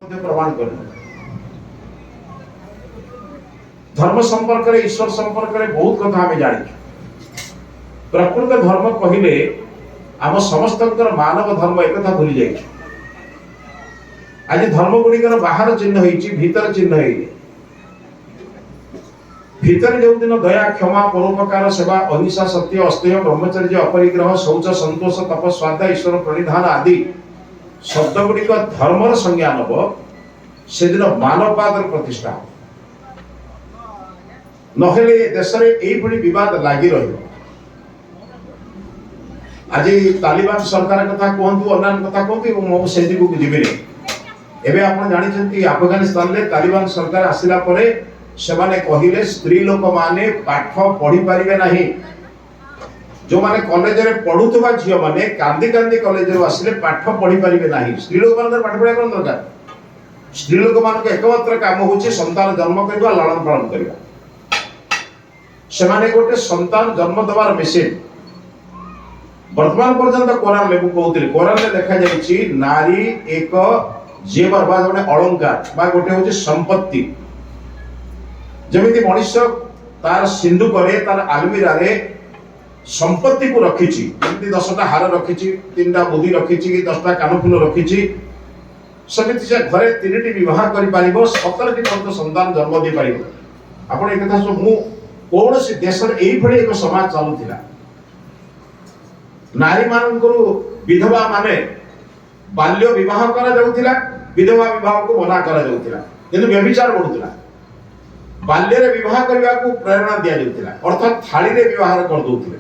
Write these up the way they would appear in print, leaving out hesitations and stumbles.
ମଧ୍ୟ ପ୍ରମାଣ କରିବ। ଧର୍ମ ସମ୍ପର୍କରେ, ଈଶ୍ୱର ସମ୍ପର୍କରେ ବହୁତ କଥା ଆମେ ଜାଣିଛୁ। ପ୍ରକୃତ ଧର୍ମ କହିଲେ ଆମ ସମସ୍ତଙ୍କର ମାନବ ଧର୍ମ, ଏକଥା ଭୁଲି ଯାଇଛୁ। ଆଜି ଧର୍ମ ଗୁଡ଼ିକର ବାହାର ଚିହ୍ନ ହେଇଛି, ଭିତର ଚିହ୍ନ ହେଇନି। ଭିତରେ ଯେଉଁଦିନ ଦୟା, କ୍ଷମା, ପରୋପକାର, ସେବା, ଅହିଂସା, ସତ୍ୟ, ଅସ୍ତେୟ, ବ୍ରହ୍ମଚର୍ଯ୍ୟ, ଅପରିଗ୍ରହ, ଶୌଚ, ସନ୍ତୋଷ, ତପ, ସ୍ୱାଧ୍ୟାୟ, ଈଶ୍ୱର ପ୍ରଣିଧାନ ଆଦି ଶବ୍ଦ ଗୁଡ଼ିକ ଧର୍ମର ସଂଜ୍ଞା ନବ, ସେଦିନ ମାନବବାଦର ପ୍ରତିଷ୍ଠା ହେବ। ନହେଲେ ଦେଶରେ ଏଇଭଳି ବିବାଦ ଲାଗି ରହିବ। ଆଜି ତାଲିବାନ ସରକାର କଥା କୁହନ୍ତୁ, ଅନ୍ୟାନ୍ୟ କଥା କୁହନ୍ତୁ, ଏବଂ ମୁଁ ସେ ଦିଗକୁ ଯିବିନି। ଏବେ ଆପଣ ଜାଣିଛନ୍ତି, ଆଫଗାନିସ୍ତାନରେ ତାଲିବାନ ସରକାର ଆସିଲା ପରେ ସେମାନେ କହିଲେ ସ୍ତ୍ରୀ ଲୋକମାନେ ପାଠ ପଢି ପାରିବେ ନାହିଁ। ଯୋଉମାନେ କଲେଜରେ ପଢୁଥିବା ଝିଅମାନେ କାନ୍ଦି କାନ୍ଦି କଲେଜରୁ ଆସିଲେ, ପାଠ ପଢି ପାରିବେ ନାହିଁ। ସ୍ତ୍ରୀ ଲୋକମାନଙ୍କର ପାଠ ପଢିବା କଣ ଦରକାର? ସ୍ତ୍ରୀ ଲୋକମାନଙ୍କ ଏକମାତ୍ର କାମ ହଉଛି ସନ୍ତାନ ଜନ୍ମ କରିବା, ଲାଳନ ପାଳନ କରିବା। ସେମାନେ ଗୋଟେ ସନ୍ତାନ ଜନ୍ମ ଦେବାର ମେସିନ। ବର୍ତ୍ତମାନ ପର୍ଯ୍ୟନ୍ତ କୋରାନରେ, ମୁଁ କହୁଥିଲି, କୋରାନରେ ଲେଖାଯାଇଛି ନାରୀ ଏକ ଜେବର ବା ଗୋଟେ ଅଳଙ୍କାର ବା ଗୋଟେ ହଉଛି ସମ୍ପତ୍ତି। ଯେମିତି ମଣିଷ ତାର ସିନ୍ଧୁକରେ, ତାର ଆଲମିରାରେ ସମ୍ପତ୍ତିକୁ ରଖିଛି, ଯେମିତି 10ଟା ହାର ରଖିଛି, 3ଟା ମୁଦି ରଖିଛି କି 10ଟା କାନଫୁଲ ରଖିଛି, ସେମିତି ସେ ଘରେ 3ଟି ବିବାହ କରିପାରିବ, 17ଟି ପର୍ଯ୍ୟନ୍ତ ସନ୍ତାନ ଜନ୍ମ ଦେଇପାରିବ। ଆପଣ ଏ କଥା ସବୁ, ମୁଁ କୌଣସି ଦେଶରେ ଏଇଭଳି ଏକ ସମାଜ ଚାଲୁଥିଲା। ନାରୀମାନଙ୍କର, ବିଧବା ମାନେ ବାଲ୍ୟ ବିବାହ କରାଯାଉଥିଲା, ବିଧବା ବିବାହକୁ ମନା କରାଯାଉଥିଲା, କିନ୍ତୁ ବ୍ୟଭିଚାର ବଢୁଥିଲା। ବାଲ୍ୟରେ ବିବାହ କରିବାକୁ ପ୍ରେରଣା ଦିଆଯାଉଥିଲା, ଅର୍ଥାତ୍ ଥାଳିରେ ବିବାହ କରିଦଉଥିଲେ।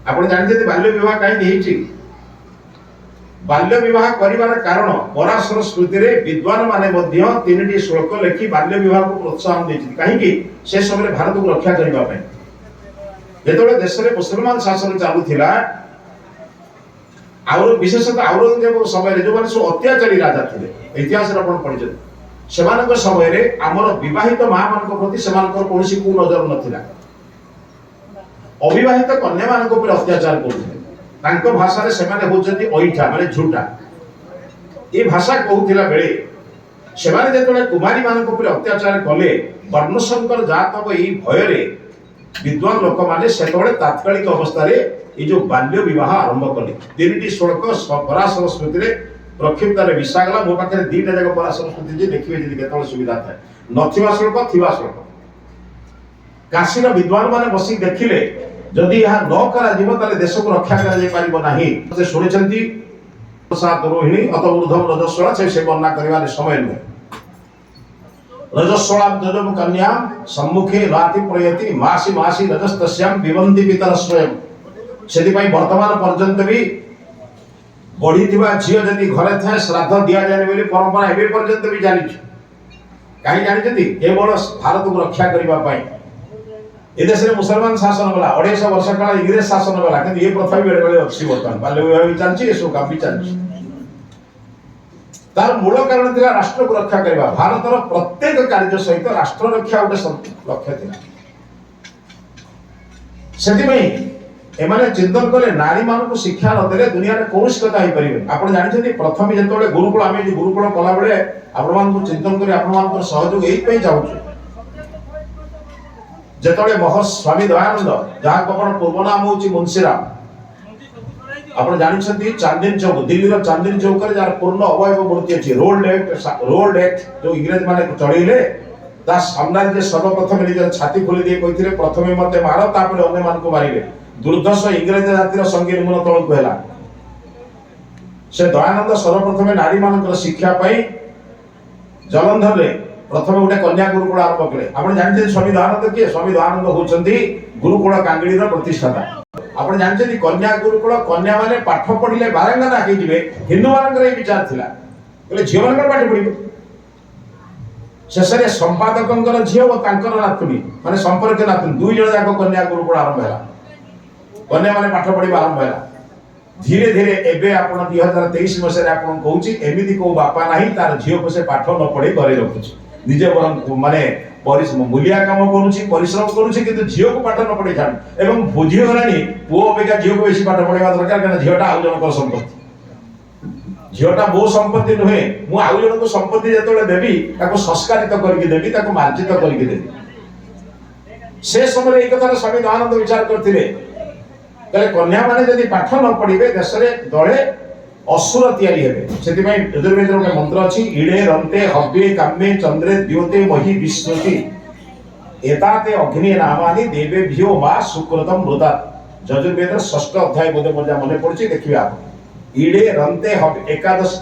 ଆପଣ ଜାଣିଛନ୍ତି ବାଲ୍ୟ ବିବାହ କାହିଁକି ହେଇଛି? ବାଲ୍ୟ ବିବାହ କରିବାର କାରଣ, ପରାଶର ସ୍ମୃତିରେ ବିଦ୍ୱାନ ମାନେ ମଧ୍ୟ 3ଟି ଶ୍ଲୋକ ଲେଖି ବାଲ୍ୟ ବିବାହକୁ ପ୍ରୋତ୍ସାହନ ଦେଇଛନ୍ତି। କାହିଁକି? ସେ ସମୟରେ ଭାରତକୁ ରକ୍ଷା କରିବା ପାଇଁ। ଯେତେବେଳେ ଦେଶରେ ମୁସଲମାନ ଶାସନ ଚାଲୁଥିଲା, ଆଉ ବିଶେଷତଃ ଆଉରଙ୍ଗଜେବ ସମୟରେ, ଯୋଉମାନେ ସବୁ ଅତ୍ୟାଚାରୀ ରାଜା ଥିଲେ, ଇତିହାସରେ ଆପଣ ପଢିଛନ୍ତି, ସେମାନଙ୍କ ସମୟରେ ଆମର ବିବାହିତ ମା ମାନଙ୍କ ପ୍ରତି ସେମାନଙ୍କର କୌଣସି କୁ ନଜର ନଥିଲା। ଅବିବାହିତ କନ୍ୟାମାନଙ୍କ ଉପରେ ଅତ୍ୟାଚାର କରୁଥିଲେ। ତାଙ୍କ ଭାଷାରେ ସେମାନେ ହଉଛନ୍ତି ଅଇଠା, ମାନେ ଝୁଟା। ଏ ଭାଷା କହୁଥିଲା ବେଳେ ସେମାନେ ଯେତେବେଳେ କୁମାରୀ ମାନଙ୍କ ଉପରେ ଅତ୍ୟାଚାର କଲେ, ବର୍ଣ୍ଣଶଙ୍କର ଜାତ ହବ, ଏଇ ଭୟରେ ବିଦ୍ୱାନ ଲୋକମାନେ ସେତେବେଳେ ତାତ୍କାଳିକ ଅବସ୍ଥାରେ ଏଇ ଯୋଉ ବାଲ୍ୟ ବିବାହ ଆରମ୍ଭ କଲେ। 3ଟି ଶ୍ଲୋକ ପରାଶର ସ୍ମୃତିରେ ପ୍ରକ୍ଷିପ୍ତରେ ମିଶାଗଲା। ମୋ ପାଖରେ 2ଟା ଯାକ ପରାଶର ସ୍ମୃତି ଯେ ଦେଖିବେ ଯଦି କେତେବେଳେ ସୁବିଧା ଥାଏ। ନଥିବା ଶ୍ଲୋକ, ଥିବା ଶ୍ଲୋକ। କାଶୀର ବିଦ୍ୱାନ ମାନେ ବସିକି ଦେଖିଲେ, ଯଦି ଏହା ନ କରାଯିବ ତାହେଲେ ଦେଶକୁ ରକ୍ଷା କରାଯାଇ ପାରିବ ନାହିଁ। ସେ ଶୁଣିଛନ୍ତି ସାତ ରୋହିଣୀ ଅତ ଊର୍ଦ୍ଧ୍ୱ ରଜସ୍ୱଳା, ସେ ବର୍ଣ୍ଣନା କରିବାର ସମୟ ନୁହେଁ। ରଜସ୍ୱଳାಂ ତ୍ୱଜମ କନ୍ୟାಂ ସମ୍ମୁଖେ ନାତି ପ୍ରୟତି ମାସି ମାସି ରଜସ୍ତସ୍ୟାಂ ପିବନ୍ତି ପିତର ସ୍ୱୟଂ। ସେଥିପାଇଁ ବର୍ତ୍ତମାନ ପର୍ଯ୍ୟନ୍ତ ବି ବଢିଥିବା ଝିଅ ଯଦି ଘରେ ଥାଏ, ଶ୍ରାଦ୍ଧ ଦିଆଯାଏନି ବୋଲି ପରମ୍ପରା ଏବେ ପର୍ଯ୍ୟନ୍ତ ବି ଚାଲିଛି। କାହିଁ ଜାଣିଛନ୍ତି? କେବଳ ଭାରତକୁ ରକ୍ଷା କରିବା ପାଇଁ। ଏ ଦେଶରେ ମୁସଲମାନ ଶାସନ ଗଲା, 250 ବର୍ଷ କାଳ ଇଂରେଜ ଶାସନ ଗଲା, କିନ୍ତୁ ଏ ପ୍ରଥା ବି ବେଳେ ବେଳେ ଅଛି। ବର୍ତ୍ତମାନ ବାଲ୍ୟ ବିବାହ ବି ଚାଲିଛି, ଏସବୁ କାମ ବି ଚାଲିଛି। ତାର ମୂଳ କାରଣ ଥିଲା ରାଷ୍ଟ୍ରକୁ ରକ୍ଷା କରିବା। ଭାରତର ପ୍ରତ୍ୟେକ କାର୍ଯ୍ୟ ସହିତ ରାଷ୍ଟ୍ର ରକ୍ଷା ଗୋଟେ ଲକ୍ଷ୍ୟ ଥିଲା। ସେଥିପାଇଁ ଏମାନେ ଚିନ୍ତନ କଲେ, ନାରୀମାନଙ୍କୁ ଶିକ୍ଷା ନଦେଲେ ଦୁନିଆରେ କୌଣସି କଥା ହେଇପାରିବେନି। ଆପଣ ଜାଣିଛନ୍ତି, ପ୍ରଥମେ ଯେତେବେଳେ ଗୁରୁକୁଳ, ଆମେ ଯୋଉ ଗୁରୁକୁଳ କଲାବେଳେ ଆପଣମାନଙ୍କୁ ଚିନ୍ତନ କରି ଆପଣମାନଙ୍କର ସହଯୋଗ ଏଇଥିପାଇଁ ଚାହୁଁଛୁ। ଯେତେବେଳେ ମହ ସ୍ୱାମୀ ଦୟାନନ୍ଦ, ଯାହାଙ୍କ ଆପଣ ପୂର୍ବ ନାମ ହଉଛି ମୁନ୍ସିରାମ, ଆପଣ ଜାଣିଛନ୍ତି ଚାନ୍ଦିନୀ ଚୌକ, ଦିଲ୍ଲୀର ଚାନ୍ଦିନୀ ଚୌକରେ ଯାହାର ପୂର୍ଣ୍ଣ ଅବୟବ ମୂର୍ତ୍ତି ଅଛି, ରୋଲ୍ଡ ଆକ୍ଟ ଯୋଉ ଇଂରେଜ ମାନେ ଚଢେଇଲେ, ତା ସାମ୍ନାରେ ଯେ ସର୍ବପ୍ରଥମେ ନିଜର ଛାତି ଖୋଲି ଦେଇ କହିଥିଲେ, "ପ୍ରଥମେ ମତେ ମାର, ତାପରେ ଅନ୍ୟମାନଙ୍କୁ ମାରିବେ", ଦୁର୍ଦ୍ଧର୍ଷ ଇଂରେଜ ଜାତିର ସଙ୍ଗୀନ ମୂଳ ତଳକୁ ହେଲା। ସେ ଦୟାନନ୍ଦ ସର୍ବପ୍ରଥମେ ନାରୀମାନଙ୍କର ଶିକ୍ଷା ପାଇଁ ଜଲନ୍ଧରରେ ପ୍ରଥମେ ଗୋଟେ କନ୍ୟା ଗୁରୁକୁଳ ଆରମ୍ଭ କଲେ। ଆପଣ ଜାଣିଛନ୍ତି ସ୍ୱାମୀ ଦୟାନନ୍ଦ କିଏ? ସ୍ୱାମୀ ଦୟାନନ୍ଦ ହଉଛନ୍ତି ଗୁରୁକୁଳ କାଙ୍ଗିଡ଼ିର ପ୍ରତିଷ୍ଠାତା। ଆପଣ ଜାଣିଛନ୍ତି, କନ୍ୟା ଗୁରୁକୁଳ, କନ୍ୟା ମାନେ ପାଠ ପଢିଲେ ବାରାଙ୍ଗନା ହେଇଯିବେ, ହିନ୍ଦୁ ମାନଙ୍କର ଏଇ ବିଚାର ଥିଲା। କହିଲେ, ଝିଅ ମାନଙ୍କର ପାଠ ପଢିବେ? ଶେଷରେ ସମ୍ପାଦକଙ୍କର ଝିଅ ଓ ତାଙ୍କର ନାତୁଣୀ, ମାନେ ସମ୍ପର୍କୀୟ ନାତୁଣୀ, 2 ଜଣ ଯାକ କନ୍ୟା ଗୁରୁକୁଳ ଆରମ୍ଭ ହେଲା। କନ୍ୟା ମାନେ ପାଠ ପଢିବା ଆରମ୍ଭ ହେଲା ଧୀରେ ଧୀରେ। ଏବେ ଆପଣ 2023 ମସିହାରେ ଆପଣ କହୁଛି, ଏମିତି କୋଉ ବାପା ନାହିଁ ତାର ଝିଅକୁ ସେ ପାଠ ନ ପଢେଇ ଘରେ ରଖୁଛି। ନିଜେ ବରଂ ମାନେ ମୂଲିଆ କାମ କରୁଛି, ପରିଶ୍ରମ କରୁଛି, କିନ୍ତୁ ଝିଅକୁ ପାଠ ନ ପଢେଇ ଛାଡୁ। ଏବଂ ବୁଝିଗଲାଣି, ପୁଅ ଅପେକ୍ଷା ଝିଅକୁ ବେଶୀ ପାଠ ପଢେଇବା ଦରକାର, କାରଣ ଝିଅଟା ଆଉ ଜଣଙ୍କର ସମ୍ପତ୍ତି। ଝିଅଟା ମୋ ସମ୍ପତ୍ତି ନୁହେଁ। ମୁଁ ଆଉ ଜଣଙ୍କୁ ସମ୍ପତ୍ତି ଯେତେବେଳେ ଦେବି, ତାକୁ ସଂସ୍କାରିତ କରିକି ଦେବି, ତାକୁ ମାର୍ଜିତ କରିକି ଦେବି। ସେ ସମୟରେ ଏଇ କଥାଟା ସ୍ୱାମୀ ଦୟାନନ୍ଦ ବିଚାର କରିଥିଲେ। କହିଲେ, କନ୍ୟା ମାନେ ଯଦି ପାଠ ନ ପଢିବେ, ଦେଶରେ ଦଳେ ଅସୁର ତିଆରି ହେବେ। ସେଥିପାଇଁ ଯଜୁର୍ବେଦର ଗୋଟେ ମନ୍ତ୍ର ଅଛି, "ଇଡ଼େ ରନ୍ତେ ହବ୍ୟେ କାମ୍ୟେ ଚନ୍ଦ୍ରେ ଦ୍ୟୋତେ ମହି ବିସ୍ମୃତି ଏତାତେ ଅଗ୍ନି ନାମାନି ଦେବେଭ୍ୟୋ ମା ସୁକୃତମ ବ୍ରୁତାତ୍।" ଯଜୁର୍ବେଦର ଷଷ୍ଠ ଅଧ୍ୟାୟ ବୋଧେ, ମୋର ଯାହା ମନେ ପଡୁଛି, ଦେଖିବେ ଆପଣ। ଇଡ଼େ ରନ୍ତେ ହବ୍ୟେ, ଏକାଦଶ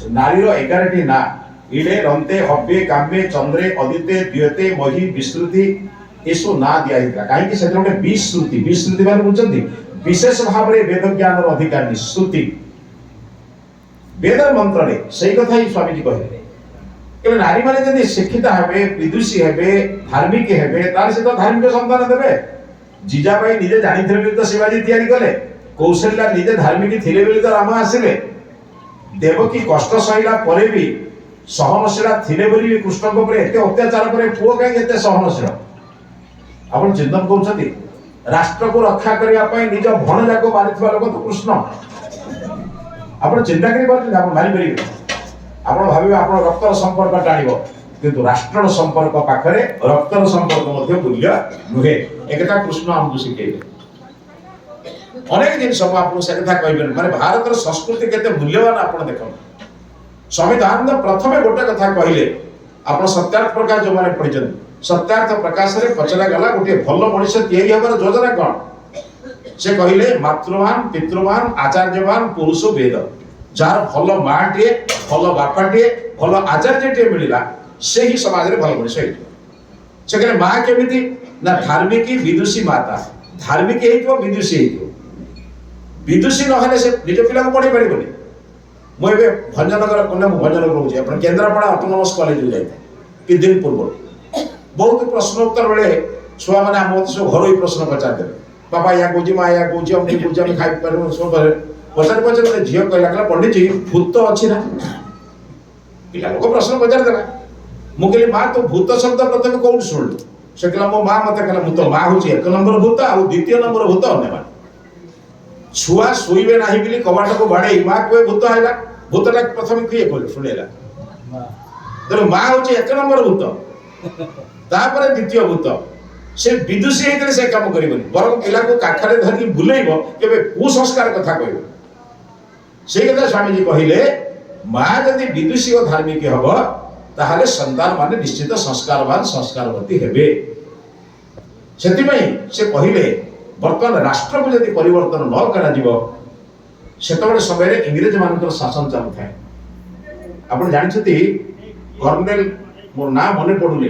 ନାରୀର 11ଟି ନାଁ। ଇଡ଼େ ରନ୍ତେ ହବ୍ୟେ କାମ୍ୟେ ଚନ୍ଦ୍ରେ ଅଦିତେ ଦ୍ୟୋତେ ମହି ବିସ୍ମୃତି, ଏସବୁ ନାଁ ଦିଆହେଇଥିଲା। କାହିଁକି? ସେଥିରେ ଗୋଟେ ବିଶ୍ରୁତି। ବିଶ୍ରୁତି ମାନେ ବୁଝଛନ୍ତି? ବିଶେଷ ଭାବରେ ବେଦ ଜ୍ଞାନର ଅଧିକାରୀ ଶ୍ରୁତି, ବେଦର ମନ୍ତ୍ରରେ। ସେଇ କଥା ହିଁ ସ୍ୱାମୀଜୀ କହିଲେ। କିନ୍ତୁ ନାରୀମାନେ ଯଦି ଶିକ୍ଷିତ ହେବେ, ବିଦୁଷୀ ହେବେ, ଧାର୍ମିକ ହେବେ, ତାହେଲେ ସେ ତ ଧାର୍ମିକ ସନ୍ତାନ ଦେବେ। ଜିଜାବାଇ ନିଜେ ଜାଣିଥିଲେ ବୋଲି ତ ଶିବାଜୀ ତିଆରି କଲେ। କୌଶଲ୍ୟା ନିଜେ ଧାର୍ମିକ ଥିଲେ ବୋଲି ତ ରାମ ଆସିଲେ। ଦେବକୀ କଷ୍ଟ ସହିଲା ପରେ ବି ସହନଶୀଳା ଥିଲେ ବୋଲି ବି କୃଷ୍ଣଙ୍କ ଉପରେ ଏତେ ଅତ୍ୟାଚାର ପରେ ପୁଅ କାହିଁକି ଏତେ ସହନଶୀଳ? ଆପଣ ଚିନ୍ତନ କରୁଛନ୍ତି? ରାଷ୍ଟ୍ରକୁ ରକ୍ଷା କରିବା ପାଇଁ ନିଜ ଭଣଜାକୁ ମାରିଥିବା ଲୋକ ତ କୃଷ୍ଣ। ଆପଣ ଚିନ୍ତା କରିପାରୁଛନ୍ତି? ଆପଣ ମାରିପାରିବେ? ଆପଣ ଭାବିବେ ଆପଣ ରକ୍ତର ସମ୍ପର୍କ ଟାଣିବ, କିନ୍ତୁ ରାଷ୍ଟ୍ରର ସମ୍ପର୍କ ପାଖରେ ରକ୍ତର ସମ୍ପର୍କ ମଧ୍ୟ ମୂଲ୍ୟ ନୁହେଁ। ଏକଥା କୃଷ୍ଣ ଆମକୁ ଶିଖେଇଲେ। ଅନେକ ଜିନିଷ ମୁଁ ଆପଣଙ୍କୁ ସେ କଥା କହିପାରିବି। ମାନେ ଭାରତର ସଂସ୍କୃତି କେତେ ମୂଲ୍ୟବାନ ଆପଣ ଦେଖନ୍ତୁ। ସ୍ୱାମୀ ଦୟାନନ୍ଦ ପ୍ରଥମେ ଗୋଟେ କଥା କହିଲେ। ଆପଣ ସତ୍ୟାର୍ଥ ପ୍ରକାଶ ଯୋଉମାନେ ପଢିଛନ୍ତି, ସତ୍ୟାର୍ଥ ପ୍ରକାଶରେ ପଚରା ଗଲା, ଗୋଟିଏ ଭଲ ମଣିଷ ତିଆରି ହେବାର ଯୋଜନା କଣ? ସେ କହିଲେ, "ମାତୃବାନ ପିତୃବାନ ଆଚାର୍ଯ୍ୟବାନ ପୁରୁଷ ବେଦ।" ଯାହାର ଭଲ ମାଟିଏ, ଭଲ ବାପାଟିଏ, ଭଲ ଆଚାର୍ଯ୍ୟଟିଏ ମିଳିଲା, ସେ ହିଁ ସମାଜରେ ଭଲ ମଣିଷ ହେଇଯିବ। ସେ କହିଲେ, ମା କେମିତି? ନା, ଧାର୍ମିକୀ ବିଦୁଷୀ ମାତା। ଧାର୍ମିକ ହେଇଥିବ, ବିଦୁଷୀ ହେଇଥିବ। ବିଦୁଷୀ ନହେଲେ ସେ ନିଜ ପିଲାକୁ ପଢେଇ ପାରିବନି। ମୁଁ ଏବେ ଭଞ୍ଜନଗର, ନା, ମୁଁ ଭଞ୍ଜନଗର ରହୁଛି, ଆପଣ କେନ୍ଦ୍ରାପଡ଼ା ଅଟୋନମସ୍ କଲେଜକୁ ଯାଇଥାଏ କିଛି ଦିନ ପୂର୍ବରୁ। ବହୁତ ପ୍ରଶ୍ନ ଉତ୍ତର ବେଳେ ଛୁଆମାନେ ଆମ ମତେ ସବୁ ଘରୋଇ ପ୍ରଶ୍ନ ପଚାରିଦେଲେ। ବାପା ଏୟା କହୁଛି, ମା ଏୟା କହୁଛି, ଅମୁକି କହୁଛି, ଆମେ ଖାଇପାରିବୁ। ସବୁ ପଚାରି ପଚାରି ଗୋଟେ ଝିଅ କହିଲା, କହିଲା, "ପଣ୍ଡିତଜି, ଭୂତ ଅଛି ନା?" ପିଲା ଲୋକ ପ୍ରଶ୍ନ ପଚାରିଦେଲା। ମୁଁ କହିଲି, "ମା, ତୁ ଭୂତ ଶବ୍ଦ ପ୍ରଥମେ କୋଉଠି ଶୁଣିଲୁ?" ସେ କହିଲା, "ମୋ ମା ମତେ କହିଲା।" ମୁଁ ତ ମା ହଉଛି ଏକ ନମ୍ବର ଭୂତ, ଆଉ ଦ୍ୱିତୀୟ ନମ୍ବର ଭୂତ ଅନ୍ୟମାନେ। ଛୁଆ ଶୋଇବେ ନାହିଁ ବୋଲି କବାଟକୁ ବାଡେଇ ମା କୁହେ, ଭୂତ ଆଇଲା। ଭୂତଟା ପ୍ରଥମେ କିଏ କହିଲେ ଶୁଣେଇଲା? ତେଣୁ ମା ହଉଛି ଏକ ନମ୍ବର ଭୂତ, ତାପରେ ଦ୍ୱିତୀୟ ଭୂତ। ସେ ବିଦୁଷୀ ହେଇଥିଲେ ସେ କାମ କରିବନି, ବରଂ ପିଲାକୁ କାଖରେ ଧରିକି ବୁଲେଇବ, କେବେ କୁସଂସ୍କାର କଥା କହିବ। ସେଇ କଥା ସ୍ୱାମୀଜୀ କହିଲେ, ମା ଯଦି ବିଦୁଷୀ ଓ ଧାର୍ମିକ ହବ, ତାହେଲେ ସନ୍ତାନ ମାନେ ନିଶ୍ଚିତ ସଂସ୍କାରବାନ, ସଂସ୍କାରବତୀ ହେବେ। ସେଥିପାଇଁ ସେ କହିଲେ, ବର୍ତ୍ତମାନ ରାଷ୍ଟ୍ରକୁ ଯଦି ପରିବର୍ତ୍ତନ ନ କରାଯିବ। ସେତେବେଳେ ସମୟରେ ଇଂରେଜ ମାନଙ୍କର ଶାସନ ଚାଲୁଥାଏ। ଆପଣ ଜାଣିଛନ୍ତି, କର୍ଣ୍ଣେଲ, ମୋ ନାଁ ମନେ ପଡୁନି,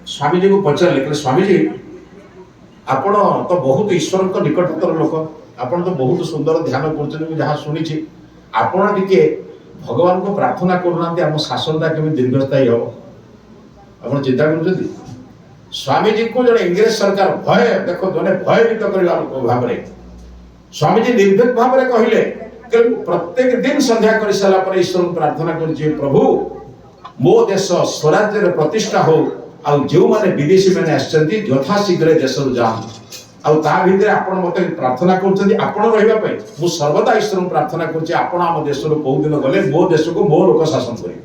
ସ୍ୱାମୀଜୀକୁ ପଚାରିଲେ, କହିଲେ, "ସ୍ୱାମୀଜୀ, ଆପଣ ତ ବହୁତ ଈଶ୍ୱରଙ୍କ ନିକଟତର ଲୋକ, ଆପଣ ତ ବହୁତ ସୁନ୍ଦର ଧ୍ୟାନ କରୁଛନ୍ତି, ମୁଁ ଯାହା ଶୁଣିଛି। ଆପଣ ଟିକେ ଭଗବାନଙ୍କୁ ପ୍ରାର୍ଥନା କରୁନାହାନ୍ତି, ଆମ ଶାସନଟା କେମିତି ଦୀର୍ଘସ୍ଥାୟୀ ହବ?" ଆପଣ ଚିନ୍ତା କରୁଛନ୍ତି? ସ୍ୱାମୀଜୀଙ୍କୁ ଜଣେ ଇଂରେଜ ସରକାର ଭୟ, ଦେଖ, ଜଣେ ଭୟଭୀତ କରିବା ଲୋକ ଭାବରେ। ସ୍ୱାମୀଜୀ ନିର୍ଭୀକ ଭାବରେ କହିଲେ କି ମୁଁ ପ୍ରତ୍ୟେକ ଦିନ ସନ୍ଧ୍ୟା କରିସାରିଲା ପରେ ଈଶ୍ୱରଙ୍କୁ ପ୍ରାର୍ଥନା କରୁଛି, ପ୍ରଭୁ, ମୋ ଦେଶ ସ୍ୱରାଜ୍ୟରେ ପ୍ରତିଷ୍ଠା ହଉ, ଆଉ ଯେଉଁମାନେ ବିଦେଶୀ ମାନେ ଆସିଛନ୍ତି, ଯଥାଶୀଘ୍ର ଏ ଦେଶରୁ ଯାଆନ୍ତୁ। ଆଉ ତା ଭିତରେ ଆପଣ ମତେ ପ୍ରାର୍ଥନା କରୁଛନ୍ତି ଆପଣ ରହିବା ପାଇଁ। ମୁଁ ସର୍ବଦା ଈଶ୍ୱରଙ୍କୁ ପ୍ରାର୍ଥନା କରୁଛି, ଆପଣ ଆମ ଦେଶରୁ କୋଉ ଦିନ ଗଲେ ମୋ ଦେଶକୁ ମୋ ଲୋକ ଶାସନ କରିବେ।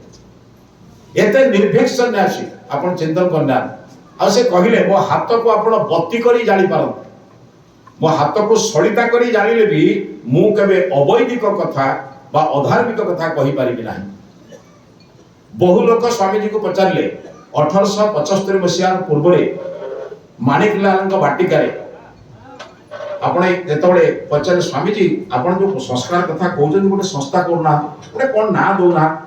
ଏତେ ନିର୍ଭୀକ ସନ୍ନ୍ୟାସୀ, ଆପଣ ଚିନ୍ତନ କରିନାହାନ୍ତି। ଆଉ ସେ କହିଲେ, ମୋ ହାତକୁ ଆପଣ ବତି କରି ଜାଳି ପାରନ୍ତି, ମୋ ହାତକୁ ସଳିତା କରି ଜାଳିଲେ ବି ମୁଁ କେବେ ଅବୈଦିକ କଥା ବା ଅଧାର୍ମିକ କଥା କହିପାରିବି ନାହିଁ। ବହୁ ଲୋକ ସ୍ୱାମୀଜୀକୁ ପଚାରିଲେ, 1875 ମସିହାର ପୂର୍ବରେ ମାଣିକଲାଲଙ୍କ ବାଟିକାରେ ଆପଣ ଯେତେବେଳେ ପଚାରିଲେ, "ସ୍ୱାମୀଜୀ, ଆପଣ ଯୋଉ ସଂସ୍କାର କଥା କହୁଛନ୍ତି, ଗୋଟେ ସଂସ୍ଥା କରୁନାହାନ୍ତି, ଗୋଟେ କଣ ନାଁ ଦଉନାହାନ୍ତି,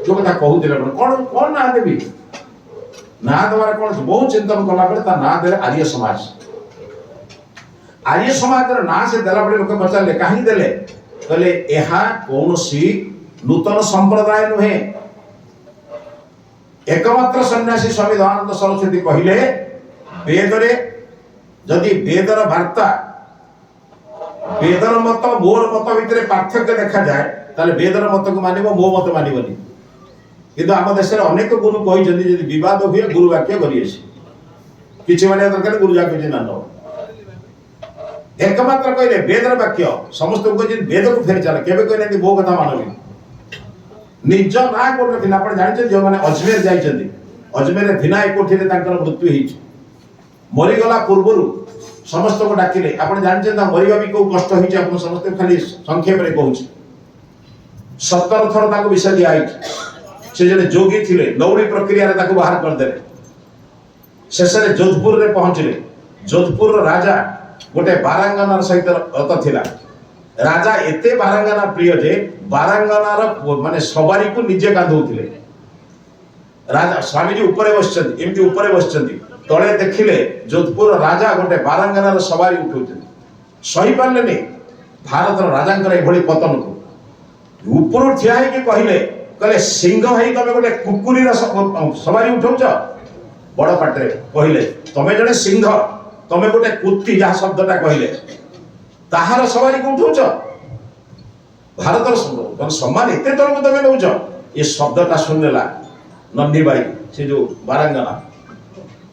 ଯୋଉ କଥା କହୁଥିଲେ ଆପଣ, କଣ କଣ ନାଁ ଦେବି?" ନାଁ ଦେବାର କଣ ଅଛି? ବହୁତ ଚିନ୍ତନ କଲା ପରେ ତା ନାଁ ଦେଲେ ଆର୍ଯ୍ୟ ସମାଜ। ଆର୍ଯ୍ୟ ସମାଜର ନାଁ ସେ ଦେଲା ପରେ ଲୋକ ପଚାରିଲେ, କାହିଁକି ଦେଲେ? କହିଲେ, ଏହା କୌଣସି ନୂତନ ସମ୍ପ୍ରଦାୟ ନୁହେଁ। ଏକମାତ୍ର ସନ୍ନ୍ୟାସୀ ସ୍ୱାମୀ ଦୟାନନ୍ଦ ସରସ୍ୱତୀ କହିଲେ, ବେଦରେ ଯଦି ବେଦର ବାର୍ତ୍ତା, ବେଦର ମତ ମୋର ମତ ଭିତରେ ପାର୍ଥକ୍ୟ ଦେଖାଯାଏ, ତାହେଲେ ବେଦର ମତକୁ ମାନିବ, ମୋ ମତ ମାନିବନି। କିନ୍ତୁ ଆମ ଦେଶରେ ଅନେକ ଗୁରୁ କହିଛନ୍ତି, ଯଦି ବିବାଦ ହୁଏ, ଗୁରୁ ବାକ୍ୟ କରିଅଛି। କିଛି ମାନିବା ଦରକାର, ଗୁରୁ ଯାହା କହିଛନ୍ତି ମାନିବ। ଏକମାତ୍ର କହିଲେ ବେଦର ବାକ୍ୟ ସମସ୍ତଙ୍କୁ କହିଛନ୍ତି, ବେଦକୁ ଫେରି ଚାଲ। କେବେ କହିନାହାନ୍ତି ମୋ କଥା ମାନବି। ନିଜ ନାଁ କୋଉଠି ରଖିଲେ? ଆପଣ ଜାଣିଛନ୍ତି, ଯେଉଁମାନେ ଅଜମେର ଯାଇଛନ୍ତି, ଅଜମେରରେ ଭିନାୟ କୋଠିରେ ତାଙ୍କର ମୃତ୍ୟୁ ହେଇଛି। ମରିଗଲା ପୂର୍ବରୁ ସମସ୍ତଙ୍କୁ ଡାକିଲେ। ଆପଣ ଜାଣିଛନ୍ତି ତାଙ୍କ ମରିବା ବି କୋଉ କଷ୍ଟ ହେଇଛି। ଆପଣ ସମସ୍ତେ ଖାଲି ସଂକ୍ଷେପରେ କହୁଛି। 17 ଥର ତାଙ୍କୁ ବିଷ ଦିଆହେଇଛି। ସେ ଜଣେ ଯୋଗୀ ଥିଲେ, ନଉଳି ପ୍ରକ୍ରିୟାରେ ତାକୁ ବାହାର କରିଦେଲେ। ଶେଷରେ ଯୋଧପୁରରେ ପହଞ୍ଚିଲେ। ଯୋଧପୁରର ରାଜା ଗୋଟେ ବାରାଙ୍ଗନାର ସହିତ ରତ ଥିଲା। ରାଜା ଏତେ ବାରାଙ୍ଗନା ପ୍ରିୟ ଯେ ବାରାଙ୍ଗନାର ମାନେ ସବାରିକୁ ନିଜେ ଗାଧଉଥିଲେ ରାଜା। ସ୍ୱାମୀଜୀ ଉପରେ ବସିଛନ୍ତି, ଏମିତି ଉପରେ ବସିଛନ୍ତି। ତଳେ ଦେଖିଲେ ଯୋଧପୁର ରାଜା ଗୋଟେ ବାରାଙ୍ଗନାର ସବାରି ଉଠଉଛନ୍ତି। ସହିପାରିଲେନି ଭାରତର ରାଜାଙ୍କର ଏଭଳି ପତନକୁ। ଉପରୁ ଠିଆ ହେଇକି କହିଲେ, କହିଲେ, "ସିଂହ ହେଇ ତମେ ଗୋଟେ କୁକୁରୀର ସବାରି ଉଠଉଛ?" ବଡ ପାଟିରେ କହିଲେ, "ତମେ ଜଣେ ସିଂହ, ତମେ ଗୋଟେ କୁତ୍ତି," ଯାହା ଶବ୍ଦଟା କହିଲେ, "ତାହାର ସବାରିକୁ ଉଠଉଛ? ଭାରତର ମାନେ ସମ୍ମାନ ଏତେ ତଳକୁ ତମେ ନଉଛ?" ଏ ଶବ୍ଦଟା ଶୁଣିଦେଲା ନନ୍ଦିବାଇ, ସେ ଯୋଉ ବାରାଙ୍ଗନା।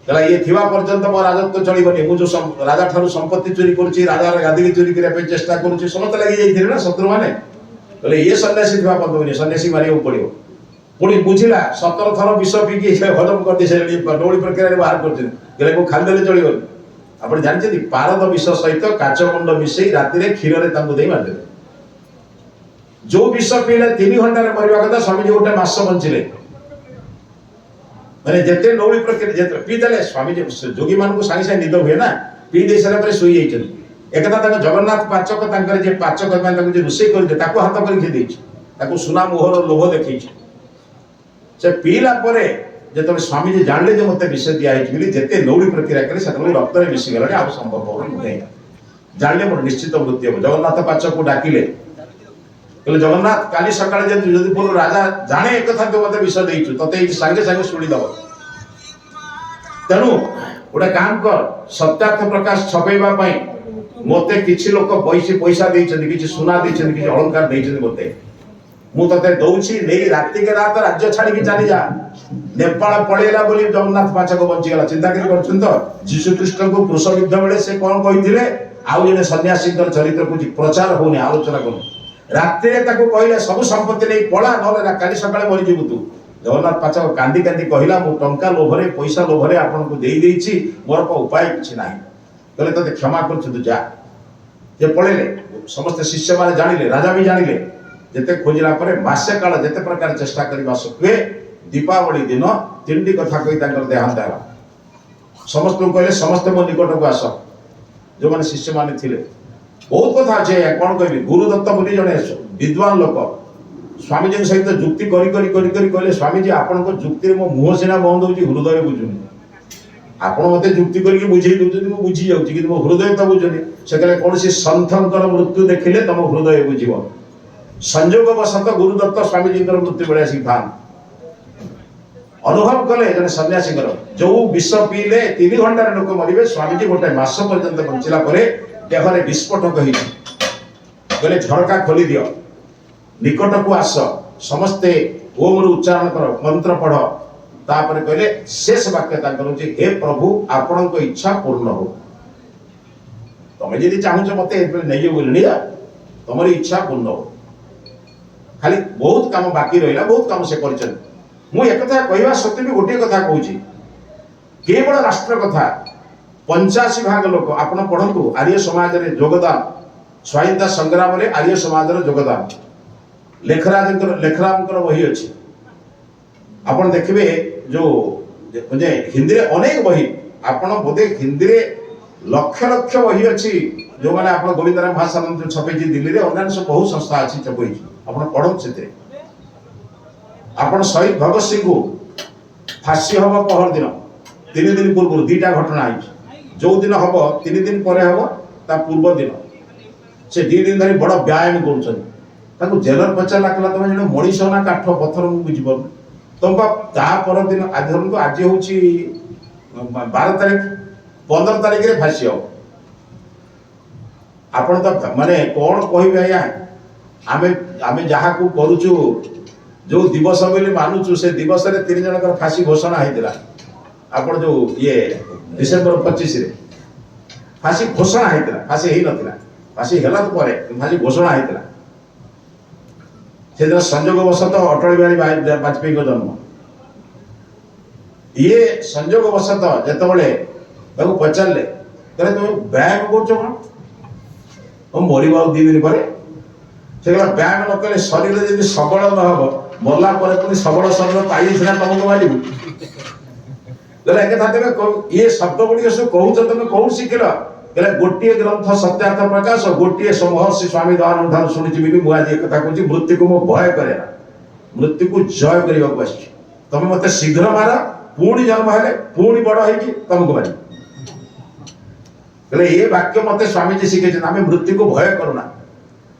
କହିଲା, "ଇଏ ଥିବା ପର୍ଯ୍ୟନ୍ତ ମୋ ରାଜତ୍ୱ ଚଳିବନି। ମୁଁ ଯୋଉ ରାଜା ଠାରୁ ସମ୍ପତ୍ତି ଚୋରି କରୁଛି, ରାଜାର ଗାଦିକି ଚୋରି କରିବା ପାଇଁ ଚେଷ୍ଟା କରୁଛି।" ସମସ୍ତେ ଲାଗି ଯାଇଥିଲେ ନା ଶତ୍ରୁମାନେ। କହିଲେ, "ଇଏ ସନ୍ନ୍ୟାସୀ ଥିବା ପର୍ଯ୍ୟନ୍ତ, ସନ୍ନ୍ୟାସୀ ମାରିବାକୁ ପଡିବ।" ପୁଣି ବୁଝିଲା, 17 ଥର ବିଷ ପିଇକି ସେ ହଜମ କରିଦେଇ ସାରିଲେଣି, ନଉଳି ପ୍ରକ୍ରିୟାରେ ବାହାର କରୁଛନ୍ତି। କହିଲେ, "ମୁଁ ଖାଲି ଦେଲେ ଚଳିବନି।" ଆପଣ ଜାଣିଛନ୍ତି, ପାରଦ ବିଷ ସହିତ କାଚ ଗୁଣ୍ଡ ମିଶେଇ ରାତିରେ କ୍ଷୀରରେ ତାଙ୍କୁ ଦେଇ ମାରିଦେଲେ। ଯୋଉ ବିଷ ପିଇଲେ 3 ଘଣ୍ଟାରେ ମରିବା କଥା, ସ୍ୱାମୀଜୀ ଗୋଟେ ମାସ ବଞ୍ଚିଲେ। ମାନେ ଯେତେ ନଉଳି ପ୍ରକ୍ରିୟା ଯେତେ ପିଇଦେଲେ ସ୍ୱାମୀଜୀ, ଯୋଗୀ ମାନଙ୍କୁ ସାଙ୍ଗେ ସାଙ୍ଗେ ନିଦ ହୁଏ ନା, ପିଇ ଦେଇ ସାରିଲା ପରେ ଶୋଇ ଯାଇଛନ୍ତି। ଏକଥା ତାଙ୍କ ଜଗନ୍ନାଥ ପାଚକ, ତାଙ୍କର ଯେ ପାଚକ, ମାନେ ତାଙ୍କୁ ଯେ ରୋଷେଇ କରିଥିଲେ, ତାକୁ ହାତ କରି ଦେଇଛି। ତାକୁ ସୁନା ମୋହର ଲୋଭ ଦେଖେଇଛି। ସେ ପିଇଲା ପରେ ଯେତେବେଳେ ସ୍ୱାମୀଜୀ ଜାଣିଲେ ଯେ ମୋତେ ବିଷ ଦିଆହେଇଛି ବୋଲି, ଯେତେ ନଉଳି ପ୍ରକ୍ରିୟା କଲେ ସେତେବେଳେ ରକ୍ତରେ ମିଶିଗଲାଣି, ଆଉ ସମ୍ଭବ ନୁହେଁ। ଜାଣିଲେ ମୋର ନିଶ୍ଚିତ ମୃତ୍ୟୁ ହେବ। ଜଗନ୍ନାଥ ପାଚକକୁ ଡାକିଲେ। କହିଲେ, "ଜଗନ୍ନାଥ, କାଲି ସକାଳେ ଯଦି ଯୋଧପୁର ରାଜା ଜାଣେ ଏକଥା, ତୁ ମତେ ବିଷ ଦେଇଛୁ, ତତେ ଏଇଠି ସାଙ୍ଗେ ସାଙ୍ଗେ ଶୁଣିଦବ। ତେଣୁ ଗୋଟେ କାମ କର। ସତ୍ୟାର୍ଥ ପ୍ରକାଶ ଛପେଇବା ପାଇଁ ମତେ କିଛି ଲୋକ ପଇସା ପଇସା ଦେଇଛନ୍ତି, କିଛି ସୁନା ଦେଇଛନ୍ତି, କିଛି ଅଳଙ୍କାର ଦେଇଛନ୍ତି ମତେ। ମୁଁ ତତେ ଦଉଛି, ନେଇ ରାତିକେ ରାତ ରାଜ୍ୟ ଛାଡିକି ଚାଲିଯା।" ନେପାଳ ପଳେଇଲା ବୋଲି ଜଗନ୍ନାଥ ପାଚକ ବଞ୍ଚିଗଲା। ଚିନ୍ତା କରି କରୁଛନ୍ତି ତ, ଯୀଶୁ ଖ୍ରୀଷ୍ଟଙ୍କୁ କ୍ରୁଶବିଦ୍ଧ ବେଳେ ସେ କଣ କହିଥିଲେ? ଆଉ ଜଣେ ସନ୍ନ୍ୟାସୀଙ୍କର ଚରିତ୍ର କହୁଛି, ପ୍ରଚାର ହଉନି, ଆଲୋଚନା କରୁନି। ରାତିରେ ତାକୁ କହିଲେ, "ସବୁ ସମ୍ପତ୍ତି ନେଇ ପଳା, ନହେଲେ କାଲି ସକାଳେ ମରିଯିବୁ ତୁ।" ଜଗନ୍ନାଥ ପାଚକ କାନ୍ଦି କାନ୍ଦି କହିଲା, "ମୁଁ ଟଙ୍କା ଲୋଭରେ, ପଇସା ଲୋଭରେ ଆପଣଙ୍କୁ ଦେଇ ଦେଇଛି, ମୋର କଣ ଉପାୟ କିଛି ନାହିଁ।" କହିଲେ, "ତତେ କ୍ଷମା କରୁଛୁ, ତୁ ଯା।" ଯେ ପଳେଇଲେ। ସମସ୍ତେ ଶିଷ୍ୟମାନେ ଜାଣିଲେ, ରାଜା ବି ଜାଣିଲେ। ଯେତେ ଖୋଜିଲା ପରେ ମାସେ କାଳ ଯେତେ ପ୍ରକାର ଚେଷ୍ଟା କରିବା ସତ୍ତ୍ୱେ ଦୀପାବଳି ଦିନ ତିନିଟି କଥା କହି ତାଙ୍କର ଦେହାନ୍ତ ହେଲା। ସମସ୍ତଙ୍କୁ କହିଲେ, "ସମସ୍ତେ ମୋ ନିକଟକୁ ଆସ," ଯୋଉମାନେ ଶିଷ୍ୟମାନେ ଥିଲେ। ବହୁତ କଥା ଅଛି ଆଜ୍ଞା, କଣ କହିବି। ଗୁରୁଦତ୍ତ ବୋଲି ଜଣେ ବିଦ୍ୱାନ ଲୋକ ସ୍ୱାମୀଜୀଙ୍କ ସହିତ ଯୁକ୍ତି କରି କରି କରି କରି କହିଲେ, "ସ୍ୱାମୀଜୀ, ଆପଣଙ୍କ ଯୁକ୍ତିରେ ମୋ ମୁହଁ ସିନା ବନ୍ଦ ହଉଛି, ହୃଦୟ ବୁଝୁନି। ଆପଣ ମତେ ଯୁକ୍ତି କରିକି ବୁଝେଇ ଦଉଛନ୍ତି, ମୁଁ ବୁଝି ଯାଉଛି, କିନ୍ତୁ ମୋ ହୃଦୟ ତ ବୁଝୁନି।" ସେ କହିଲେ, "କୌଣସି ସନ୍ଥଙ୍କର ମୃତ୍ୟୁ ଦେଖିଲେ ତମ ହୃଦୟ ବୁଝିବ।" ସଂଯୋଗ ବଶତଃ ଗୁରୁଦତ୍ତ ସ୍ୱାମୀଜୀଙ୍କର ମୃତ୍ୟୁ ବେଳେ ଆସିକି ଥାନ୍ତି। ଅନୁଭବ କଲେ ଜଣେ ସନ୍ନ୍ୟାସୀଙ୍କର, ଯୋଉ ବିଷ ପିଇଲେ 3 ଘଣ୍ଟାରେ ଲୋକ ମରିବେ, ସ୍ୱାମୀଜୀ ଗୋଟେ ମାସ ପର୍ଯ୍ୟନ୍ତ ବଞ୍ଚିଲା ପରେ ଦେହରେ ବିସ୍ଫୋଟକ ହେଇଛି। କହିଲେ, "ଝରକା ଖୋଲି ଦିଅ, ନିକଟକୁ ଆସ, ସମସ୍ତେ ଓମର ଉଚ୍ଚାରଣ କର, ମନ୍ତ୍ର ପଢ।" ତାପରେ କହିଲେ, ଶେଷ ବାକ୍ୟ ତାଙ୍କର ହଉଛି, "ହେ ପ୍ରଭୁ, ଆପଣଙ୍କ ଇଚ୍ଛା ପୂର୍ଣ୍ଣ ହଉ। ତମେ ଯଦି ଚାହୁଁଛ ମତେ ଏଥିରେ ନେଇଯିବ ବୋଲି, ନିଅ, ତମର ଇଚ୍ଛା ପୂର୍ଣ୍ଣ ହଉ।" ଖାଲି ବହୁତ କାମ ବାକି ରହିଲା, ବହୁତ କାମ ସେ କରିଛନ୍ତି। ମୁଁ ଏକଥା କହିବା ସତ୍ତ୍ୱେ ବି ଗୋଟିଏ କଥା କହୁଛି, କେବଳ ରାଷ୍ଟ୍ର କଥା, 85 ଭାଗ ଲୋକ, ଆପଣ ପଢନ୍ତୁ ଆର୍ୟ ସମାଜରେ ଯୋଗଦାନ, ସ୍ୱାଧୀନତା ସଂଗ୍ରାମରେ ଆର୍ୟ ସମାଜର ଯୋଗଦାନ, ଲେଖରାଜଙ୍କର, ଲେଖରାମଙ୍କର ବହି ଅଛି। ଆପଣ ଦେଖିବେ ଯୋଉ ଯେ ହିନ୍ଦୀରେ ଅନେକ ବହି, ଆପଣ ବୋଧେ ହିନ୍ଦୀରେ ଲକ୍ଷ ଲକ୍ଷ ବହି ଅଛି, ଯୋଉମାନେ ଆପଣ ଗୋବିନ୍ଦରାମ ଭାଷାନନ୍ଦ ଯୋଉ ଛପେଇଛି ଦିଲ୍ଲୀରେ, ଅନ୍ୟାନ୍ୟ ସବୁ ବହୁତ ସଂସ୍ଥା ଅଛି ଛପେଇଛି, ଆପଣ ପଢନ୍ତୁ ସେଥିରେ। ଆପଣ ଶହୀଦ ଭଗତ ସିଂଙ୍କୁ ଫାଶୀ ହବ ପହର ଦିନ, 3 ଦିନ ପୂର୍ବରୁ ଦିଟା ଘଟଣା ହେଇଛି। ଯୋଉ ଦିନ ହବ, 3 ଦିନ ପରେ ହବ, ତା ପୂର୍ବ ଦିନ ସେ 2 ଦିନ ଧରି ବଡ ବ୍ୟାୟାମ କରୁଛନ୍ତି। ତାଙ୍କୁ ଜେଲର ପଚାରିଲା, କହିଲା, "ତମେ ଜଣେ ମଣିଷ ନା କାଠ ପଥର, ମୁଁ ବୁଝିପାରୁନି ତମ ପା।" ତା ପରଦିନ, ଆଜି ଧରନ୍ତୁ ଆଜି ହଉଛି 12 ତାରିଖ, 15 ତାରିଖରେ ଫାଶୀ ହବ। ଆପଣ ତ ମାନେ କଣ କହିବେ ଆଜ୍ଞା, ଆମେ ଯାହାକୁ କରୁଛୁ, ଯୋଉ ଦିବସ ବୋଲି ମାନୁଛୁ, ସେ ଦିବସରେ ତିନି ଜଣଙ୍କର ଫାଶୀ ଘୋଷଣା ହେଇଥିଲା। ଆପଣ ଯୋଉ ଇଏ ଡିସେମ୍ବର 25ରେ ଫାଶୀ ଘୋଷଣା ହେଲା, ଫାଶୀ ଘୋଷଣା ହେଇଥିଲା, ଫାଶୀ ହେଇନଥିଲା, ଫାଶୀ ହେଲା ତ ପରେ, ଫାଶୀ ଘୋଷଣା ହେଇଥିଲା। ସେଦିନ ସଂଯୋଗ ବଶତଃ ଅଟଳ ବିହାରୀ ବାଜପେୟୀଙ୍କ ଜନ୍ମ। ଇଏ ସଂଯୋଗ ବଶତଃ ଯେତେବେଳେ ତାକୁ ପଚାରିଲେ, କହିଲେ, "ତୁମେ ବ୍ୟାୟାମ କରୁଛ କଣ? ମୁଁ ମରିବ ଆଉ 2 ଦିନ ପରେ।" ସେ କହିଲା, "ବ୍ୟାୟାମ ନ କଲେ ଶରୀର ଯଦି ସବଳ ନ ହବ, ମଲା ପରେ ପୁଣି ସବଳ ଶରୀର ପାଇଲେ ସିନା ତମକୁ ମାରିବୁ।" କହିଲେ, ଏକଥା ତମେ ଇଏ ଶବ୍ଦ ଗୁଡ଼ିକ ସବୁ କହୁଛ, ତମେ କୋଉଠି ଶିଖିଲ? କହିଲେ, "ଗୋଟିଏ ଗ୍ରନ୍ଥ ସତ୍ୟାର୍ଥ ପ୍ରକାଶ, ଗୋଟିଏ ମହର୍ଷି ସ୍ୱାମୀ ଦୟାନନ୍ଦ ଠାରୁ ଶୁଣିଛି ବୋଲି ମୁଁ ଆଜି ଏକଥା କହୁଛି। ମୃତ୍ୟୁକୁ ମୁଁ ଭୟ କରେ ନା, ମୃତ୍ୟୁକୁ ଜୟ କରିବାକୁ ଆସିଛି। ତମେ ମତେ ଶୀଘ୍ର ମାର, ପୁଣି ଜନ୍ମ ହେଲେ ପୁଣି ବଡ ହେଇକି ତମକୁ ମାରିବି।" କହିଲେ, ଏ ବାକ୍ୟ ମତେ ସ୍ୱାମୀଜୀ ଶିଖେଇଛନ୍ତି, ଆମେ ମୃତ୍ୟୁକୁ ଭୟ କରୁନା।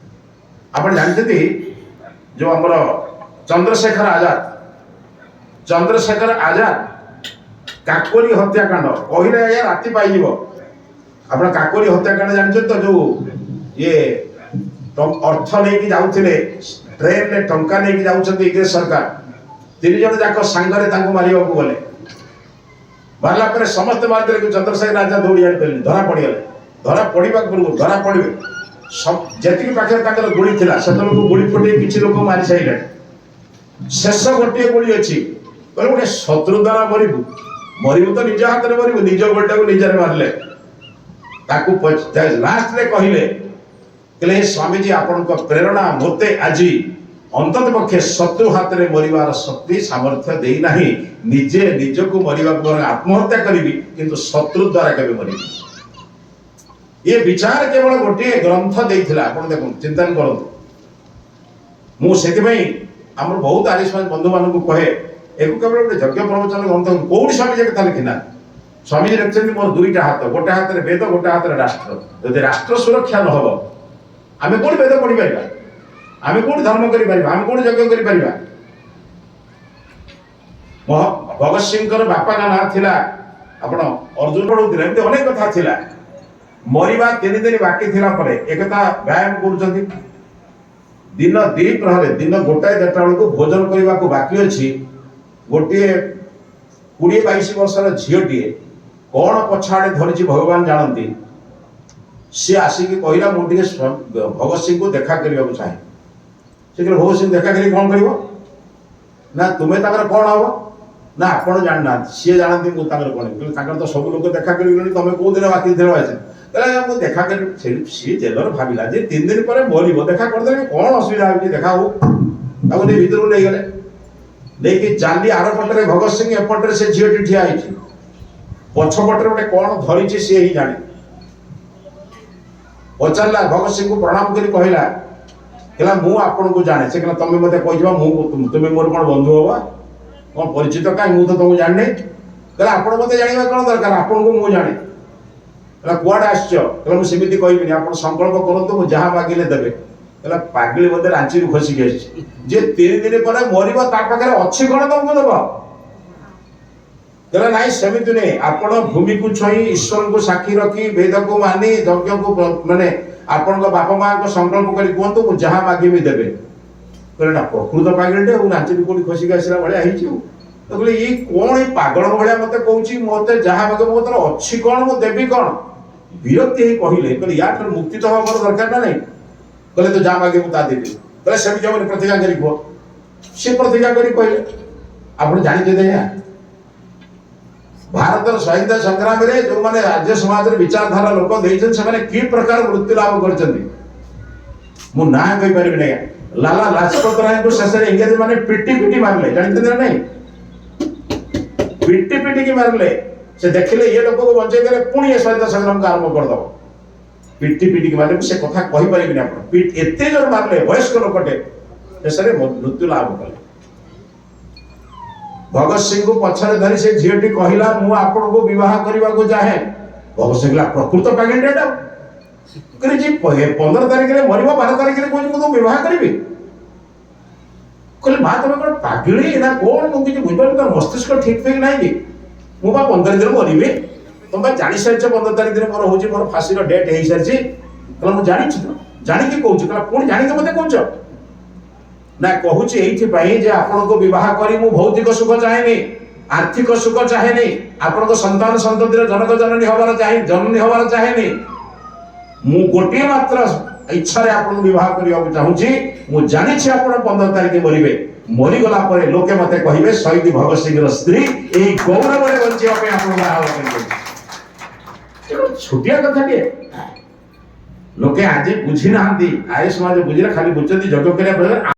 ଆପଣ ଜାଣିଛନ୍ତି, ଯୋଉ ଆମର ଚନ୍ଦ୍ରଶେଖର ଆଜାଦ, ଚନ୍ଦ୍ରଶେଖର ଆଜାଦ, କାକୋରି ହତ୍ୟାକାଣ୍ଡ କହିଲେ ଆଜ୍ଞା ରାତି ପାଇଯିବ। ଆପଣ କାକୋରି ହତ୍ୟାକାଣ୍ଡ ଜାଣିଛନ୍ତି ତ? ଯୋଉ ଇଏ ଅର୍ଥ ନେଇକି ଯାଉଥିଲେ, ଟ୍ରେନରେ ଟଙ୍କା ନେଇକି ଯାଉଛନ୍ତି ଇଂରେଜ ସରକାର, ତିନି ଜଣ ଯାକ ସାଙ୍ଗରେ ତାଙ୍କୁ ମାରିବାକୁ ଗଲେ। ମାରିଲା ପରେ ସମସ୍ତେ ମାରିଦେଲେ, କିନ୍ତୁ ଚନ୍ଦ୍ରଶେଖର ଆଜାଦ ଦୌଡ଼ି ଆଣିପାରିଲେନି, ଧରା ପଡ଼ିଗଲେ। ଧରା ପଡ଼ିବା ପୂର୍ବରୁ, ଧରା ପଡ଼ିବେ, ଯେତିକି ପାଖରେ ତାଙ୍କର ଗୁଳି ଥିଲା, ସେତେବେଳକୁ ଗୁଳି ଫୁଟେଇ କିଛି ଲୋକ ମାରି ସାରିଲେଣି, ଶେଷ ଗୋଟିଏ ଗୁଳି ଅଛି। କହିଲେ, ଗୋଟେ ଶତ୍ରୁ ଦ୍ୱାରା ମରିବୁ? ମରିବୁ ତ ନିଜ ହାତରେ ମରିବୁ। ନିଜ ଗୁଳିଟାକୁ ନିଜରେ ମାରିଲେ। ତାକୁ ଲାଷ୍ଟରେ କହିଲେ, କହିଲେ, "ହେ ସ୍ୱାମୀଜୀ, ଆପଣଙ୍କ ପ୍ରେରଣା ମୋତେ ଆଜି ଅନ୍ତତଃ ପକ୍ଷେ ଶତ୍ରୁ ହାତରେ ମରିବାର ଶକ୍ତି ସାମର୍ଥ୍ୟ ଦେଇନାହିଁ। ନିଜେ ନିଜକୁ ମରିବାକୁ ବରଂ ଆତ୍ମହତ୍ୟା କରିବି, କିନ୍ତୁ ଶତ୍ରୁ ଦ୍ୱାରା କେବେ ମରିବି।" ଏ ବିଚାର କେବଳ ଗୋଟିଏ ଗ୍ରନ୍ଥ ଦେଇଥିଲା। ଆପଣ ଦେଖନ୍ତୁ, ଚିନ୍ତନ କରନ୍ତୁ। ମୁଁ ସେଥିପାଇଁ ଆମର ବହୁତ ଆର୍ୟ ସମାଜ ବନ୍ଧୁମାନଙ୍କୁ କହେ, ଏକୁ କେବଳ ଗୋଟେ ଯଜ୍ଞ ପ୍ରବଚନ ଗ୍ରନ୍ଥ, କୋଉଠି ସ୍ୱାମୀଜୀ କଥା ଲେଖିନାହାନ୍ତି। ସ୍ୱାମୀଜୀ ଲେଖିଛନ୍ତି, ମୋର ଦୁଇଟା ହାତ, ଗୋଟେ ହାତରେ ବେଦ, ଗୋଟେ ହାତରେ ରାଷ୍ଟ୍ର। ଯଦି ରାଷ୍ଟ୍ର ସୁରକ୍ଷା ନ ହବ, ଆମେ କୋଉଠି ବେଦ ପଢିପାରିବା? ଆମେ କୋଉଠି ଧର୍ମ କରିପାରିବା? ଆମେ କୋଉଠି ଯଜ୍ଞ କରିପାରିବା? ଭଗତ ସିଂଙ୍କର ବାପାଙ୍କ ନାଁ ଥିଲା, ଆପଣ ଅର୍ଜୁନ ପଢଉଥିଲେ, ଏମିତି ଅନେକ କଥା ଥିଲା। ମରିବା 3 ଦିନ ବାକି ଥିଲା ପରେ ଏକଥା ବ୍ୟାୟାମ କରୁଛନ୍ତି। ଦିନ ଦ୍ୱିପ୍ରହରେ, ଦିନ ଗୋଟାଏ ଦେଢ଼ଟା ବେଳକୁ ଭୋଜନ କରିବାକୁ ବାକି ଅଛି, ଗୋଟିଏ 20-22 ବର୍ଷର ଝିଅଟିଏ କଣ ପଛଆଡ଼େ ଧରିଛି ଭଗବାନ ଜାଣନ୍ତି, ସିଏ ଆସିକି କହିଲା, "ମୁଁ ଟିକେ ଭଗତ ସିଂଙ୍କୁ ଦେଖା କରିବାକୁ ଚାହେଁ।" ସେ କହିଲେ, "ଭଗତ ସିଂ ଦେଖା କରି କଣ କରିବ?" ନା, "ତୁମେ ତାଙ୍କର କଣ ହବ?" ନା, "ଆପଣ ଜାଣିନାହାନ୍ତି, ସିଏ ଜାଣନ୍ତି ମୁଁ ତାଙ୍କର କଣ ହେବି।" କହିଲେ, "ତାଙ୍କର ତ ସବୁ ଲୋକ ଦେଖା କରିଗଲେଣି, ତମେ କୋଉ ଦିନ ବାକି ଥିଲ ଆସି?" କହିଲେ, "ମୁଁ ଦେଖା କରି।" ସିଏ ଜେଲର ଭାବିଲା ଯେ 3 ଦିନ ପରେ ମରିବ, ଦେଖା କରିଦେଲେ କଣ ଅସୁବିଧା ହେଉଛି, ଦେଖା ହଉ। ତାକୁ ନେଇ ଭିତରକୁ ନେଇଗଲେ। ନେଇକି ଜାଲି ଆର ପଟରେ ଭଗତ ସିଂ, ଏପଟରେ ସେ ଝିଅଟି ଠିଆ ହେଇଛି। ପଛପଟରେ ଗୋଟେ କଣ ଧରିଛି, ସିଏ ହିଁ ଜାଣେ। ପଚାରିଲା, ଭଗତ ସିଂଙ୍କୁ ପ୍ରଣାମ କରି କହିଲା, କହିଲା, "ମୁଁ ଆପଣଙ୍କୁ ଜାଣେ।" ସେ କହିଲା, "ତମେ ମତେ କହିଯିବ, ମୁଁ ତୁମେ ମୋର କଣ ବନ୍ଧୁ ହବ? କଣ ପରିଚିତ କାହିଁ? ମୁଁ ତ ତମକୁ ଜାଣିନି।" କହିଲା, "ଆପଣ ମତେ ଜାଣିବା କଣ ଦରକାର? ଆପଣଙ୍କୁ ମୁଁ ଜାଣେ।" କହିଲା, "କୁଆଡେ ଆସିଛ?" କହିଲା, "ମୁଁ ସେମିତି କହିବିନି, ଆପଣ ସଂକଳ୍ପ କରନ୍ତୁ, ମୁଁ ଯାହା ମାଗିଲେ ଦେବେ।" କହିଲା, "ପାଗିଳି ବୋଧେ ରାଞ୍ଚିରୁ ଖସିକି ଆସିଛି। ଯେ 3 ଦିନ ପରେ ମରିବ, ତା ପାଖରେ ଅଛି କଣ ତମକୁ ଦବ?" କହିଲା, "ନାଇଁ, ସେମିତି ନୁହେଁ। ଆପଣ ଭୂମିକୁ ଛୁଇଁ, ଈଶ୍ୱରଙ୍କୁ ସାକ୍ଷୀ ରଖି, ବେଦକୁ ମାନି, ଯଜ୍ଞକୁ ମାନେ ଆପଣଙ୍କ ବାପା ମାଙ୍କ ସଂକଳ୍ପ କରି କୁହନ୍ତୁ, ମୁଁ ଯାହା ମାଗିବି ଦେବେ।" କହିଲେ, "ନା, ପ୍ରକୃତ ପାଗିଳିଟେ ଆଉ, ରାଞ୍ଚିରୁ କୋଉଠି ଖସିକି ଆସିଲା ଭଳିଆ ହେଇଛି।" ଆଉ ତ କହିଲେ, "ଇଏ କଣ ଏଇ ପାଗଳଙ୍କ ଭଳିଆ ମତେ କହୁଛି, ମତେ ଯାହା ମାଗିବ, ମୋ ତୋର ଅଛି କଣ, ମୁଁ ଦେବି କଣ?" ବିରକ୍ତି ହେଇ କହିଲେ, କହିଲେ, "ୟାଠାରୁ ମୁକ୍ତି ତ ହବା ମୋର ଦରକାର ନା ନାଇଁ?" କହିଲେ, "ତୁ ଯାହା ମାଗିବୁ ତା ଦେବି।" କହିଲେ, "ସେମିତି ହବନି, ପ୍ରତିଜ୍ଞା କରି କୁହ।" ସେ ପ୍ରତିଜ୍ଞା କରି କହିଲେ। ଆପଣ ଜାଣିଛନ୍ତି ଆଜ୍ଞା, ଭାରତର ସ୍ୱାଧୀନତା ସଂଗ୍ରାମରେ ଯୋଉମାନେ ଆର୍ଯ୍ୟ ସମାଜର ବିଚାରଧାରା ଲୋକ ଦେଇଛନ୍ତି, ସେମାନେ କି ପ୍ରକାର ମୃତ୍ୟୁ ଲାଭ କରିଛନ୍ତି, ମୁଁ ନାଁ କହିପାରିବିନି ଆଜ୍ଞା। ଲାଲା ଲାଜପତ ରାୟଙ୍କୁ ଶେଷରେ ଇଂରେଜ ମାନେ ପିଟି ପିଟି ମାରିଲେ, ଜାଣିଛନ୍ତି ନା ନାଇଁ? ପିଟି ପିଟିକି ମାରିଲେ। ସେ ଦେଖିଲେ ଇଏ ଲୋକକୁ ବଞ୍ଚେଇ ଦେଲେ ପୁଣି ଏ ସ୍ୱାଧୀନତା ସଂଗ୍ରାମକୁ ଆରମ୍ଭ କରିଦବ। ପିଟି ପିଟିକି ମାରିଲେ, ମୁଁ ସେ କଥା କହିପାରିବିନି। ଆପଣ ଏତେ ଜୋର ମାରିଲେ, ବୟସ୍କ ଲୋକଟେ, ଶେଷରେ ମୃତ୍ୟୁ ଲାଭ କଲେ। ଭଗତ ସିଂଙ୍କୁ ପଛରେ ଧରି ସେ ଝିଅଟି କହିଲା, "ମୁଁ ଆପଣଙ୍କୁ ବିବାହ କରିବାକୁ ଚାହେଁ।" ଭଗତ ସିଂ କହିଲା, "ପ୍ରକୃତ ପାଗିଳିଟା ଏଇଟା।" କହିଲେ, ଯେ 15 ତାରିଖରେ ମରିବ, 12 ତାରିଖରେ କହୁଛି ମୁଁ ତମକୁ ବିବାହ କରିବି। କହିଲେ, "ମା, ତମେ କଣ ପାଗିଳି ନା କଣ? ମୁଁ କିଛି ବୁଝିପାରୁନି। ତମ ମସ୍ତିଷ୍କ ଠିକ ଫିକ ନାହିଁ କି? ମୁଁ ବା 15 ଦିନ ମରିବି। ତମେ ବା ଜାଣିସାରିଛ 15 ତାରିଖ ଦିନ ମୋର ହଉଛି, ମୋର ଫାଶୀର ଡେଟ୍ ହେଇସାରିଛି।" କହିଲା, "ମୁଁ ଜାଣିଛି ତ, ଜାଣିକି କହୁଛି।" କହିଲା, "ପୁଣି ଜାଣିକି ମତେ କହୁଛ?" ନା, କହୁଛି ଏଇଥିପାଇଁ ଯେ ଆପଣଙ୍କୁ ବିବାହ କରି ମୁଁ ଭୌତିକ ସୁଖ ଚାହେଁନି। ଆର୍ଥିକ ସୁଖ ଚାହେଁନି, ଆପଣଙ୍କ ସନ୍ତାନ ସନ୍ତତିର ଜନକ ଜନନୀ ହବାର ଚାହେଁ, ଜନନୀ ହବାର ଚାହେଁନି। ମୁଁ ଗୋଟିଏ ମାତ୍ର ଇଚ୍ଛାରେ ଆପଣଙ୍କୁ ବିବାହ କରିବାକୁ ଚାହୁଁଛି। ମୁଁ ଜାଣିଛି ଆପଣ 15 ତାରିଖ ମରିବେ। ମରିଗଲା ପରେ ଲୋକେ ମତେ କହିବେ ଶହୀଦ ଭଗତ ସିଂର ସ୍ତ୍ରୀ। ଏଇ ଗୌରବରେ ବଞ୍ଚିବା ପାଇଁ ଆପଣ ବାହା ହେବା ପାଇଁ କହୁଛି। ଏ ଗୋଟେ ଛୋଟିଆ କଥାଟିଏ। ଲୋକେ ଆଜି ବୁଝି ନାହାନ୍ତି। ଆର୍ୟ ସମାଜ ବୁଝିଲେ, ଖାଲି ବୁଝୁଛନ୍ତି ଯଜ୍ଞ କରିବା ପରେ।